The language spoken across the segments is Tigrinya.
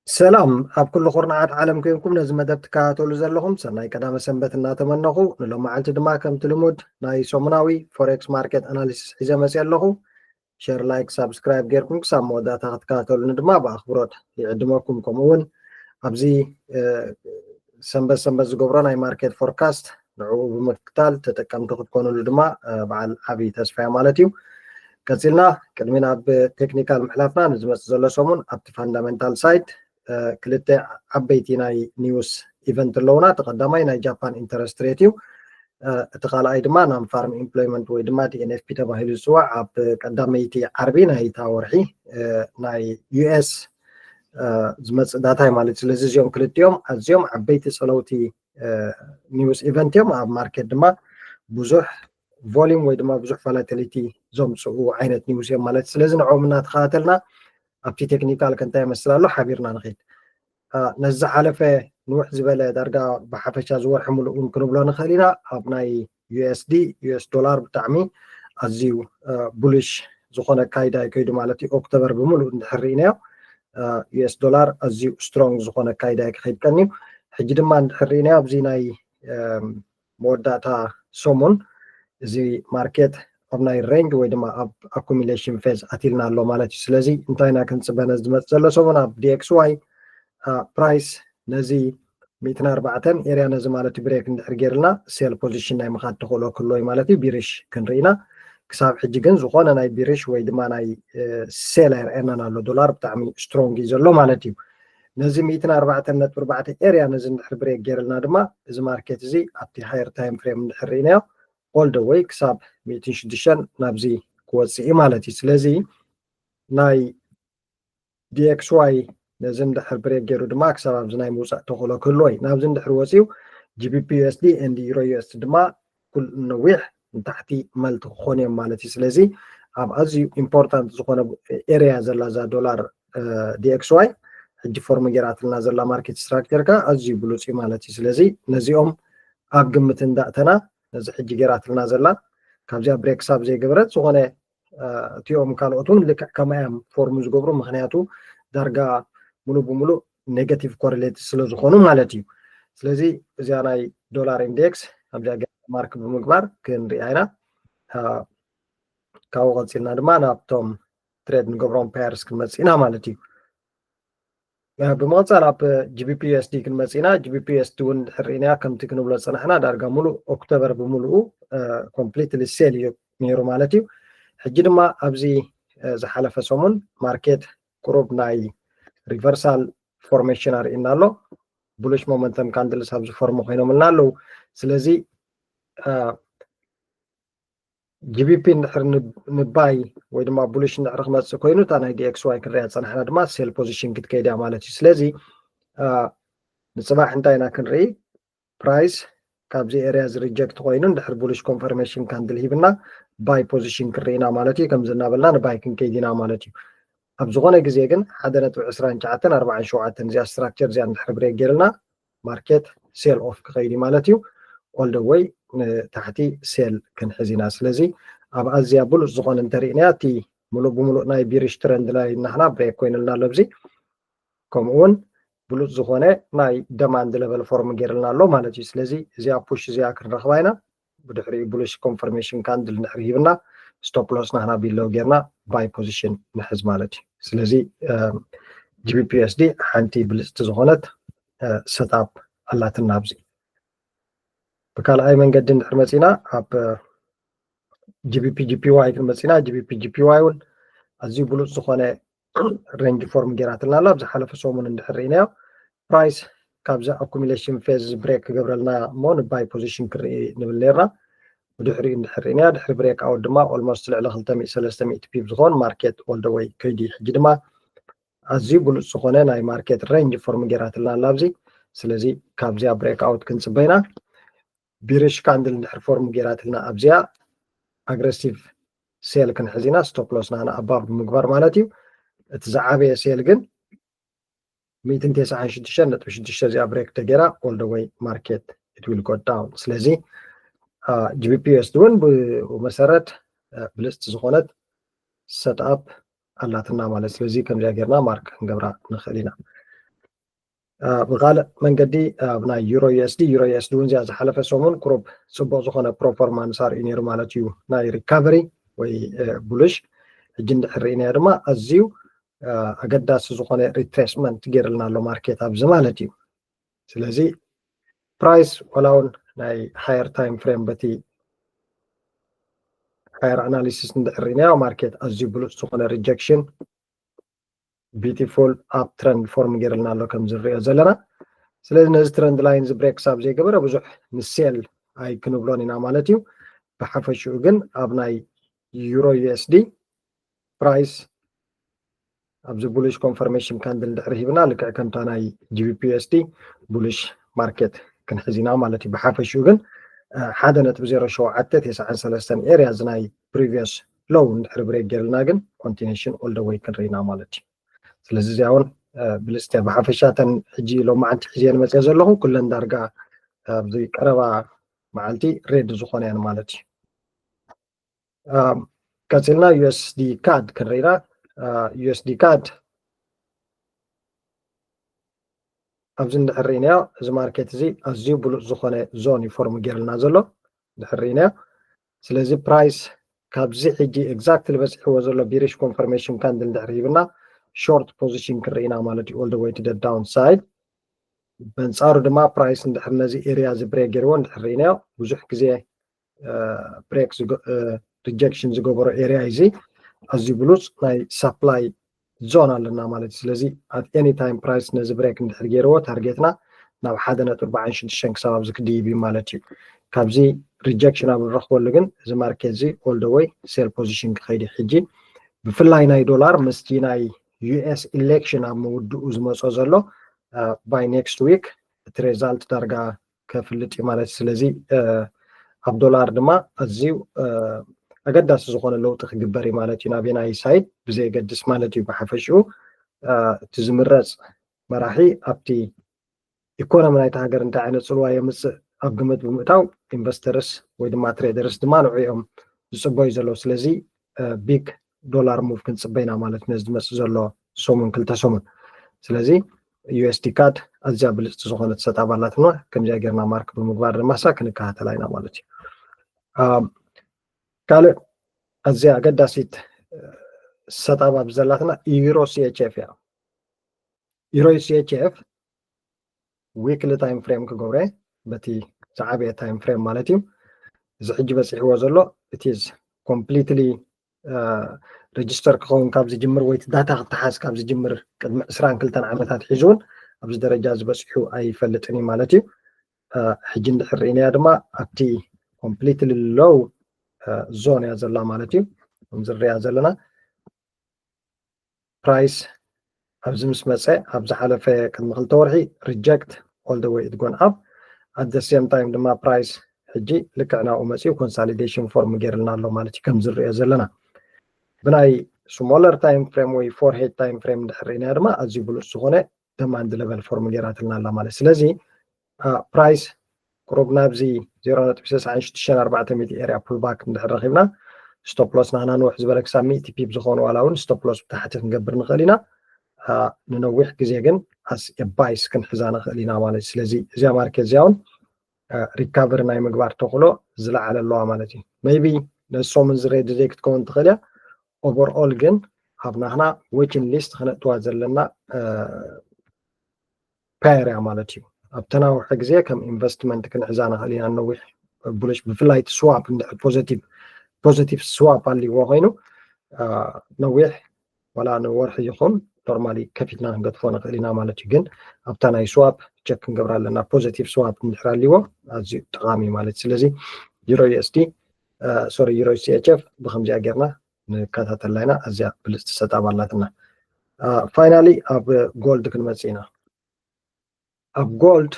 ሰላም ኣብ ኩሉ ኩርናዓት ዓለም ኮይንኩም ነዚ መደብ ትከታተሉ ዘለኹም ሰናይ ቀዳመ ሰንበት እናተመነኹ፣ ንሎማዓልቲ ድማ ከምቲ ልሙድ ናይ ሰሙናዊ ፎሬክስ ማርኬት ኣናሊሲስ ሒዘ መፅእ ኣለኹ። ሸር፣ ላይክ፣ ሳብስክራይብ ጌርኩም ክሳብ መወዳእታ ክትከታተሉኒ ድማ ብኣኽብሮት ይዕድመኩም። ከምኡ እውን ኣብዚ ሰንበት ሰንበት ዝገብሮ ናይ ማርኬት ፎርካስት ንዕኡ ብምክታል ተጠቀምቲ ክትኮኑሉ ድማ በዓል ዓብዪ ተስፋ ማለት እዩ። ቀፂልና ቅድሚ ናብ ቴክኒካል ምሕላፍና ንዝመፅእ ዘሎ ሰሙን ኣብቲ ፋንዳሜንታል ሳይድ ክልተ ዓበይቲ ናይ ኒውስ ኢቨንት ኣለውና። እቲ ቀዳማይ ናይ ጃፓን ኢንተረስት ሬት እዩ። እቲ ካልኣይ ድማ ናን ፋርም ኢምፕሎይመንት ወይ ድማ ዲ ኤን ኤፍ ፒ ተባሂሉ ዝፅዋዕ ኣብ ቀዳመይቲ ዓርቢ ናይታ ወርሒ ናይ ዩ ኤስ ዝመፅእ ዳታ እዩ ማለት እዩ። ስለዚ እዚኦም ክልቲኦም ኣዝዮም ዓበይቲ ፀለውቲ ኒውስ ኢቨንት እዮም። ኣብ ማርኬት ድማ ብዙሕ ቮሊዩም ወይ ድማ ብዙሕ ቫላቲሊቲ ዘምፅኡ ዓይነት ኒውስ እዮም ማለት እዩ። ስለዚ ንዕኦም እናተኸታተልና ኣብቲ ቴክኒካል ከ እንታይ ይመስል ኣሎ ሓቢርና ንኸይድ። ነዚ ዝሓለፈ ንውሕ ዝበለ ዳርጋ ብሓፈሻ ዝወርሒ ሙሉእ እውን ክንብሎ ንኽእል ኢና። ኣብ ናይ ዩ ኤስ ዲ ዩ ኤስ ዶላር ብጣዕሚ ኣዝዩ ቡሊሽ ዝኾነ ኣካይዳ እዩ ከይዱ ማለት እዩ። ኦክቶበር ብምሉእ እንድሕር ርኢናዮ ዩ ኤስ ዶላር ኣዝዩ ስትሮንግ ዝኾነ ኣካይዳ እዩ ክኸይድ ቀንዩ። ሕጂ ድማ እንድሕር ርኢናዮ ኣብዚ ናይ መወዳእታ ሰሙን እዚ ማርኬት ኣብ ናይ ሬንጅ ወይ ድማ ኣብ ኣኩሚሌሽን ፌዝ ኣትልና ኣሎ ማለት እዩ። ስለዚ እንታይ ኢና ክንፅበ ነዚ ዝመፅእ ዘሎ ሰሙን ኣብ ዲ ኤክስ ዋይ ፕራይስ ነዚ ሚእትን ኣርባዕተን ኤርያ ነዚ ማለት እዩ ብሬክ እንድሕር ገይርልና ሴል ፖዚሽን ናይ ምኻድ ተኽእሎ ክህልዎ እዩ ማለት እዩ። ቢሪሽ ክንርኢ ኢና። ክሳብ ሕጂ ግን ዝኾነ ናይ ቢሪሽ ወይ ድማ ናይ ሴል ኣይርአየናን ኣሎ። ዶላር ብጣዕሚ ስትሮንግ እዩ ዘሎ ማለት እዩ። ነዚ ሚእትን ኣርባዕተን ነጥቢ ኣርባዕተ ኤርያ ነዚ እንድሕር ብሬክ ገይርልና ድማ እዚ ማርኬት እዚ ኣብቲ ሃየር ታይም ፍሬም እንድሕር ርኢናዮ ኦል ደ ወይ ክሳብ ሚእትን ሽዱሽተን ናብዚ ክወፅእ እዩ ማለት እዩ። ስለዚ ናይ ዲ ኤክስ ዋይ ነዚ እንድሕር ብሬክ ገይሩ ድማ ክሳብ ኣብዚ ናይ ምውፃእ ተኽእሎ ክህልዎ እዩ። ናብዚ እንድሕር ወፂኡ ጂ ቢ ፒ ዩ ኤስ ዲ ኤንድ ዩሮ ዩ ኤስ ዲ ድማ ኩሉ ነዊሕ ንታሕቲ መልቲ ክኾኑ እዮም ማለት እዩ። ስለዚ ኣብ ኣዝዩ ኢምፖርታንት ዝኾነ ኤርያ ዘላ እዛ ዶላር ዲ ኤክስ ዋይ ሕጂ ፎርም ገይራትልና ዘላ ማርኬት ስትራክቸር ከ ኣዝዩ ብሉፅ እዩ ማለት እዩ። ስለዚ ነዚኦም ኣብ ግምት እንዳእተና ነዚ ሕጂ ገይራትልና ዘላ ካብዚኣ ብሬክ ሳብ ዘይገበረት ዝኾነ እቲኦም ካልኦት እውን ልክዕ ከማይ እዮም ፎርም ዝገብሩ። ምክንያቱ ዳርጋ ሙሉእ ብሙሉእ ኔጋቲቭ ኮሬሌት ስለ ዝኾኑ ማለት እዩ። ስለዚ እዚኣ ናይ ዶላር ኢንዴክስ ኣብዚኣ ገ- ማርክ ብምግባር ክንሪኣ ኢና። ካብኡ ቀፂልና ድማ ናብቶም ትሬድ ንገብሮም ፔርስ ክንመፅእ ኢና ማለት እዩ። ብምቕፃል ኣብ ጂ ቢ ፒ ዩ ኤስ ዲ ክንመፅእ ኢና። ጂ ቢ ፒ ዩ ኤስ ዲ እውን እንድሕር ርኢናያ ከምቲ ክንብሎ ዝፀናሕና ዳርጋ ሙሉእ ኦክቶበር ብምሉኡ ኮምፕሊትሊ ሴል እዩ ነይሩ ማለት እዩ። ሕጂ ድማ ኣብዚ ዝሓለፈ ሰሙን ማርኬት ቁሩብ ናይ ሪቨርሳል ፎርሜሽን ኣርእና ኣሎ። ቡሊሽ ሞመንተም ካንድልስ ኣብዚ ፎርም ኮይኖምልና ኣለዉ። ስለዚ ጂ ቢ ፒ እንድሕር ንባይ ወይ ድማ ቡሊሽ እንድሕር ክመፅእ ኮይኑ እታ ናይ ዲ ኤክስ ዋይ ክንሪኣ ዝፀናሕና ድማ ሴል ፖዚሽን ክትከይድ እያ ማለት እዩ። ስለዚ ንፅባሕ እንታይ ኢና ክንርኢ? ፕራይስ ካብዚ ኤርያ እዚ ሪጀክት ኮይኑ እንድሕር ቡሊሽ ኮንፈርሜሽን ካንድል ሂብና ባይ ፖዚሽን ክንርኢ ኢና ማለት እዩ። ከምዚ እናበልና ንባይ ክንከይድ ኢና ማለት እዩ። ኣብ ዝኾነ ግዜ ግን ሓደ ነጥቢ ዕስራን ትሽዓተን ኣርባዓን ሸውዓተን እዚኣ ስትራክቸር እዚኣ እንድሕር ብሬክ ገይርልና ማርኬት ሴል ኦፍ ክኸይድ እዩ ማለት እዩ። ኦል ደ ወይ ንታሕቲ ሴል ክንሕዝ ኢና። ስለዚ ኣብ ኣዝያ ብሉፅ ዝኾነ እንተሪእናያ እቲ ሙሉእ ብሙሉእ ናይ ቢሪሽ ትረንድ ላይን ናሕና ብሬክ ኮይኑልና ኣሎ። ኣብዚ ከምኡ እውን ብሉፅ ዝኾነ ናይ ደማንድ ለቨል ፎርም ገይርልና ኣሎ ማለት እዩ። ስለዚ እዚኣ ፑሽ እዚኣ ክንረኽባ ኢና። ብድሕሪኡ ቡሊሽ ኮንፈርሜሽን ካንድል እንድሕር ሂብና ስቶፕ ሎስ ናህና ቢሎ ጌርና ባይ ፖዚሽን ንሕዝ ማለት እዩ። ስለዚ ጂ ቢ ፒ ዩ ኤስ ዲ ሓንቲ ብልፅቲ ዝኾነት ሰትኣፕ ኣላትና ኣብዚ። ብካልኣይ መንገዲ እንድሕር መፂና ኣብ ጂ ቢ ፒ ጂ ፒ ዋይ ክንመፂና። ጂ ቢ ፒ ጂ ፒ ዋይ እውን ኣዝዩ ብሉፅ ዝኾነ ሬንጅ ፎርም ጌራትልና ኣላ። ኣብ ዝሓለፈ ሰሙን እንድሕር ርኢናዮ ፕራይስ ካብዚ ኣኩሚሌሽን ፌዝ ብሬክ ክገብረልና እሞ ንባይ ፖዚሽን ክርኢ ንብል ነርና። ብድሕሪኡ እንድሕር ርኢናዮ ድሕሪ ብሬክ ኣውት ድማ ኦልሞስት ልዕሊ ክልተ ሚእቲ ሰለስተ ሚእቲ ፒፕ ዝኾን ማርኬት ኦል ደ ወይ ከይዱ እዩ። ሕጂ ድማ ኣዝዩ ብሉፅ ዝኾነ ናይ ማርኬት ሬንጅ ፎርም ጌራትልና ኣላ ኣብዚ። ስለዚ ካብዚኣ ብሬክ ኣውት ክንፅበ ኢና። ቢሪሽ ካንድል እንድሕር ፎርም ጌራትልና ኣብዚኣ ኣግረሲቭ ሴል ክንሕዝ ኢና። ስቶፕ ሎስ ናና ኣባብ ብምግባር ማለት እዩ። እቲ ዝዓበየ ሴል ግን ሚእትን ተስዓን ሽዱሽተን ነጥቢ ሽዱሽተ እዚኣ ብሬክ ተጌራ ኦል ደ ወይ ማርኬት ኢት ዊል ጎ ዳውን። ስለዚ ጂ ቢ ፒ ዩ ኤስ ዲ እውን ብኡ መሰረት ብልፅቲ ዝኾነት ሰትኣፕ ኣላትና ማለት። ስለዚ ከምዚኣ ጌርና ማርክ ክንገብራ ንኽእል ኢና። ብካልእ መንገዲ ኣብ ናይ ዩሮ ዩኤስዲ ዩሮ ዩኤስዲ እውን እዚኣ ዝሓለፈ ሰሙን ቁሩብ ፅቡቅ ዝኾነ ፕሮፎርማንስ ኣርእዩ ነይሩ ማለት እዩ። ናይ ሪካቨሪ ወይ ቡልሽ ሕጂ እንድሕር ርኢናዮ ድማ ኣዝዩ ኣገዳሲ ዝኾነ ሪትሬስመንት ገይርልና ኣሎ ማርኬት ኣብዚ ማለት እዩ። ስለዚ ፕራይስ ዋላ እውን ናይ ሃየር ታይም ፍሬም በቲ ሃየር ኣናሊሲስ እንድሕር ርኢናዮ ማርኬት ኣዝዩ ብሉፅ ዝኾነ ሪጀክሽን ቢቲፉል ኣፕ ትረንድ ፎርም ገይርልና ኣሎ ከም ዝንሪኦ ዘለና። ስለዚ ነዚ ትረንድ ላይን እዚ ብሬክ ክሳብ ዘይገበረ ብዙሕ ንሴል ኣይክንብሎን ኢና ማለት እዩ። ብሓፈሽኡ ግን ኣብ ናይ ዩሮ ዩኤስዲ ፕራይስ ኣብዚ ቡሊሽ ኮንፈርሜሽን ካንድል እንድሕር ሂብና ልክዕ ከምታ ናይ ጂቢፒ ዩኤስዲ ቡሊሽ ማርኬት ክንሕዝ ኢና ማለት እዩ። ብሓፈሽኡ ግን ሓደ ነጥቢ ዜሮ ሸውዓተ ተስዓን ሰለስተን ኤርያ እዚ ናይ ፕሪቪየስ ሎው እንድሕር ብሬክ ገይርልና ግን ኮንቲኒሽን ኦል ደ ወይ ክንርኢና ማለት እዩ። ስለዚ እዚኣ እውን ብልፅቲ ብሓፈሻ እተን ሕጂ ሎማዓንቲ ሒዘን መፅአ ዘለኹ ኩለን ዳርጋ ኣብዚ ቀረባ መዓልቲ ሬድ ዝኾነ እየን ማለት እዩ። ቀፂልና ዩኤስዲ ካድ ክንርኢና። ዩኤስዲ ካድ ኣብዚ እንድሕር ርኢናዮ እዚ ማርኬት እዚ ኣዝዩ ብሉፅ ዝኾነ ዞን እዩ ፎርም ገይርልና ዘሎ እንድሕር ርኢናዮ። ስለዚ ፕራይስ ካብዚ ሕጂ ኤግዛክትሊ በፂሕዎ ዘሎ ቢሪሽ ኮንፈርሜሽን ካንድል እንድሕር ሂብና ሾርት ፖዚሽን ክንርኢና ማለት እዩ። ኦል ደ ወይ ቱ ደ ዳውን ሳይድ በንፃሩ ድማ ፕራይስ እንድሕር ነዚ ኤርያ እዚ ብሬክ ገይርዎ እንድሕር ርኢናዮ ብዙሕ ግዜ ብሬክ ሪጀክሽን ዝገበሮ ኤርያ እዚ ኣዝዩ ብሉፅ ናይ ሳፕላይ ዞን ኣለና ማለት እዩ። ስለዚ ኣት ኤኒ ታይም ፕራይስ ነዚ ብሬክ እንድሕር ገይርዎ ታርጌትና ናብ ሓደ ነጥቢ ኣርባዓን ሽዱሽተን ክሳብ ኣብዚ ክድይብ እዩ ማለት እዩ። ካብዚ ሪጀክሽን ኣብ ንረኽበሉ ግን እዚ ማርኬት እዚ ኦል ደ ወይ ሴል ፖዚሽን ክኸይድ እዩ። ሕጂ ብፍላይ ናይ ዶላር ምስቲ ናይ ዩኤስ ኢሌክሽን ኣብ ምውድኡ ዝመፆ ዘሎ ባይ ኔክስት ዊክ እቲ ሬዛልት ዳርጋ ከፍልጥ እዩ ማለት እዩ። ስለዚ ኣብ ዶላር ድማ ኣዝዩ ኣገዳሲ ዝኾነ ለውጢ ክግበር እዩ ማለት እዩ። ናበየናይ ሳይድ ብዘየገድስ ማለት እዩ። ብሓፈሽኡ እቲ ዝምረፅ መራሒ ኣብቲ ኢኮኖሚ ናይቲ ሃገር እንታይ ዓይነት ፅልዋ የምፅእ ኣብ ግምት ብምእታው ኢንቨስተርስ ወይ ድማ ትሬደርስ ድማ ንዕኡ እዮም ዝፅበዩ ዘለዉ። ስለዚ ቢግ ዶላር ሙቭ ክንፅበ ኢና ማለት ነዚ ዝመፅእ ዘሎ ሰሙን ክልተ ሰሙን። ስለዚ ዩኤስዲ ካድ ኣዝያ ብልፅቲ ዝኾነት ሰጣብ ኣላትና ከምዚኣ ጌርና ማርክ ብምግባር ድማ ሳ ክንከታተላ ኢና ማለት እዩ። ካልእ ኣዝያ ኣገዳሲት ሰጣብ ኣብዚ ዘላትና ዩሮ ሲኤችኤፍ እያ። ዩሮ ሲኤችኤፍ ዊክሊ ታይም ፍሬም ክገብረ በቲ ዝዓበየ ታይም ፍሬም ማለት እዩ። እዚ ሕጂ በፂሕዎ ዘሎ ኢት ኢዝ ኮምፕሊትሊ ሬጅስተር ክኸውን ካብ ዝጅምር ወይ ዳታ ክተሓዝ ካብ ዝጅምር ቅድሚ ዕስራን ክልተን ዓመታት ሒዙ እውን ኣብዚ ደረጃ እዚ በፂሑ ኣይፈልጥን እዩ ማለት እዩ። ሕጂ እንድሕር ርኢናያ ድማ ኣብቲ ኮምፕሊትሊ ሎው ዞን እያ ዘላ ማለት እዩ። ከምዚ ንሪኣ ዘለና ፕራይስ ኣብዚ ምስ መፀ ኣብ ዝሓለፈ ቅድሚ ክልተ ወርሒ ሪጀክት ኦል ደ ወይ ኢት ጎን ኣፕ ኣት ደ ሴም ታይም ድማ ፕራይስ ሕጂ ልክዕ ናብኡ መፅኡ ኮንሳሊዴሽን ፎርም ገይርልና ኣሎ ማለት እዩ። ከምዚ ንሪኦ ዘለና ብናይ ስሞለር ታይም ፍሬም ወይ ፎር ሄድ ታይም ፍሬም እንድሕር ርኢናያ ድማ ኣዝዩ ብሉፅ ዝኾነ ደማንድ ለቨል ፎርም ገይራትልና ኣላ ማለት ስለዚ ፕራይስ ቁሩብ ናብዚ ዜሮ ነጥቢ ስሳን ሽዱሽተን ኣርባዕተ ሚእቲ ኤርያ ፑልባክ እንድሕር ረኺብና ስቶፕ ሎስ ናህና ንውሕ ዝበለ ክሳብ ሚእቲ ፒፕ ዝኾኑ ዋላ እውን ስቶፕ ሎስ ብታሕቲ ክንገብር ንኽእል ኢና። ንነዊሕ ግዜ ግን ኣስ ባይስ ክንሕዛ ንኽእል ኢና ማለት እዩ። ስለዚ እዚኣ ማርኬት እዚኣ እውን ሪካቨሪ ናይ ምግባር ተኽእሎ ዝለዓለ ኣለዋ ማለት እዩ። ሜይቢ ነዚ ሰሙን እዚ ሬድ ደይ ክትከውን ትኽእል እያ። ኦቨርኦል ግን ኣብ ናህና ዌቲንግ ሊስት ክነእትዋ ዘለና ፓየር እያ ማለት እዩ። ኣብ ተናውሐ ግዜ ከም ኢንቨስትመንት ክንሕዛ ንኽእል ኢና። ነዊሕ ቡሊሽ ብፍላይ እቲ ስዋፕ እንድሕር ፖዘቲቭ ፖዘቲቭ ስዋፕ ኣልዎ ኮይኑ ነዊሕ ዋላ ንወርሒ ይኹን ኖርማሊ ከፊትና ክንገድፎ ንኽእል ኢና ማለት እዩ። ግን ኣብታ ናይ ስዋፕ ቸክ ክንገብር ኣለና። ፖዘቲቭ ስዋፕ እንድሕር ኣልዎ ኣዝዩ ጠቓሚ ማለት ስለዚ ዩሮ ዩኤስዲ ሶሪ ዩሮ ሲኤችኤፍ ብከምዚኣ ጌርና ንከታተላ ኢና። ኣዝያ ብልፅቲ ሰጣብ ኣላትና። ፋይናሊ ኣብ ጎልድ ክንመፅእ ኢና። ኣብ ጎልድ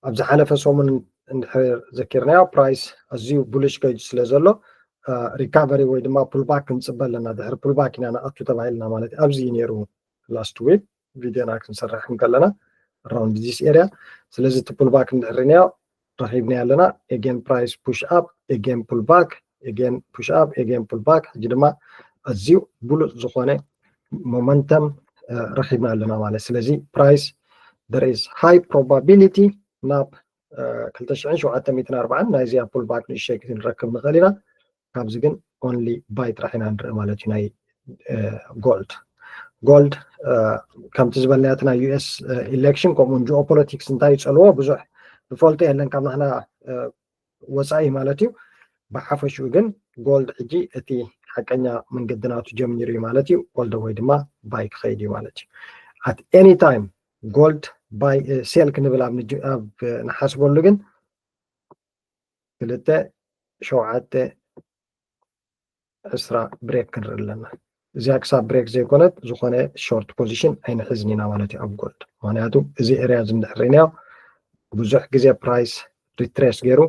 ኣብ ዝሓለፈ ሰሙን እንድሕር ዘኪርናዮ ፕራይስ ኣዝዩ ቡሊሽ ከይዱ ስለ ዘሎ ሪካቨሪ ወይ ድማ ፑልባክ ክንፅበ ኣለና። ድሕሪ ፑልባክ ኢና ንኣቱ ተባሂልና ማለት ኣብዚ እዩ ነይሩ ላስት ዊክ ቪድዮና ክንሰርሕ እንከለና ኣራውንድ ዚስ ኤርያ። ስለዚ እቲ ፑልባክ እንድሕር ርኢናዮ ረኺብናዮ ኣለና። ኤጌን ፕራይስ ፑሽ ኣፕ ኤጌን ፑልባክ ኤጌን ፑሽ ኣፕ ኤጌን ፑልባክ ሕጂ ድማ ኣዝዩ ብሉፅ ዝኾነ ሞመንተም ረኪብና ኣለና ማለት። ስለዚ price there is high probability ናብ ክልተ ሽሕን ሸውዓተ ሚእትን ኣርባዓን ናይዚኣ pullback ንእሽተይ ክንረክብ ንኽእል ኢና። ካብዚ ግን only buy ጥራሕ ኢና ንርኢ ማለት እዩ ናይ gold። Gold ከምቲ ዝበልናዮ እቲ ናይ U S election ከምኡውን geopolitics እንታይ ይፀልዎ ብዙሕ ዝፈልጦ የለን ካብ ናህና ወፃኢ ማለት እዩ። ብሓፈሽኡ ግን gold ሕጂ እቲ ሓቀኛ መንገዲ ናቱ ጀሚሩ እዩ ማለት እዩ። All the way ድማ buy ክኸይድ እዩ ማለት እዩ። At any time gold buy sell ክንብል ኣብ ንሓስበሉ ግን ክልተ ሸውዓተ ዕስራ break ክንርኢ ኣለና። እዚኣ ክሳብ break ዘይኮነት ዝኾነ short position ኣይንሕዝን ኢና ማለት እዩ ኣብ gold። ምክንያቱ እዚ area እዚ እንድሕር ርኢናዮ ብዙሕ ግዜ price retrace ገይሩ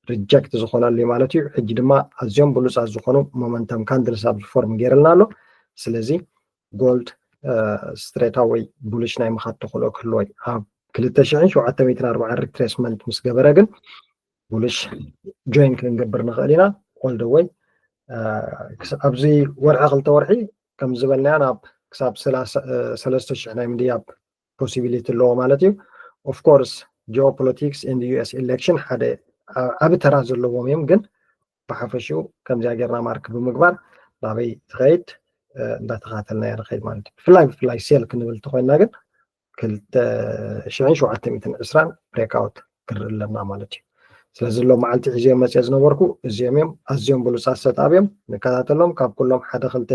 reject ዝኾነሉ እዩ ማለት እዩ። ሕጂ ድማ ኣዝዮም ብሉፃት ዝኾኑ momentum candles ኣብዚ form ገይርልና ኣሎ። ስለዚ gold straight away bullish ናይ ምኻድ ተኽእሎ ክህልዎ እዩ። ኣብ ክልተ ሽሕን ሸውዓተ ሚእትን ኣርባዓን retracement ምስ ገበረ ግን bullish join ክንገብር ንኽእል ኢና። All the way ኣብዚ ወርሒ ክልተ ወርሒ ከም ዝበልናዮ ናብ ክሳብ ሰለስተ ሽሕ ናይ ምድያብ possibility ኣለዎ ማለት እዩ። Of course geopolitics and U S election ሓደ ዓቢ ተራ ዘለዎም እዮም፣ ግን ብሓፈሽኡ ከምዚኣ ጌርና mark ብምግባር ናበይ ትኸይድ እንዳተኻተልናዮ ንኸይድ ማለት እዩ። ብፍላይ ብፍላይ sell ክንብል እንተኾይንና ግን ክልተ ሽሕን ሸውዓተ ሚእትን ዕስራን breakout ክንርኢ ኣለና ማለት እዩ። ስለዚ ሎም መዓልቲ ሒዘዮም መፅየ ዝነበርኩ እዚኦም እዮም። ኣዝዮም ብሉፃት setup እዮም፣ ንከታተሎም። ካብ ኩሎም ሓደ ክልተ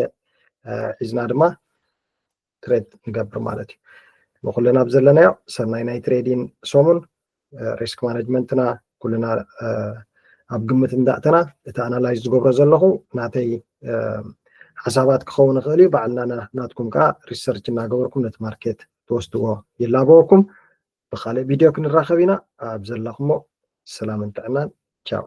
ሒዝና ድማ trade ንገብር ማለት እዩ። ንኩልና ኣብ ዘለናዮ ሰናይ ናይ trading ሰሙን። Risk management ና ኩልና ኣብ ግምት እንዳእተና እቲ analyze ዝገብሮ ዘለኹ ናተይ ሓሳባት ክኸውን ይኽእል እዩ። ባዕልና ናትኩም ከዓ research እናገበርኩም ነቲ market ትወስድዎ ይላበወኩም። ብካልእ video ክንራኸብ ኢና። ኣብ ዘለኹሞ ሰላምን ጥዕናን። ቻው።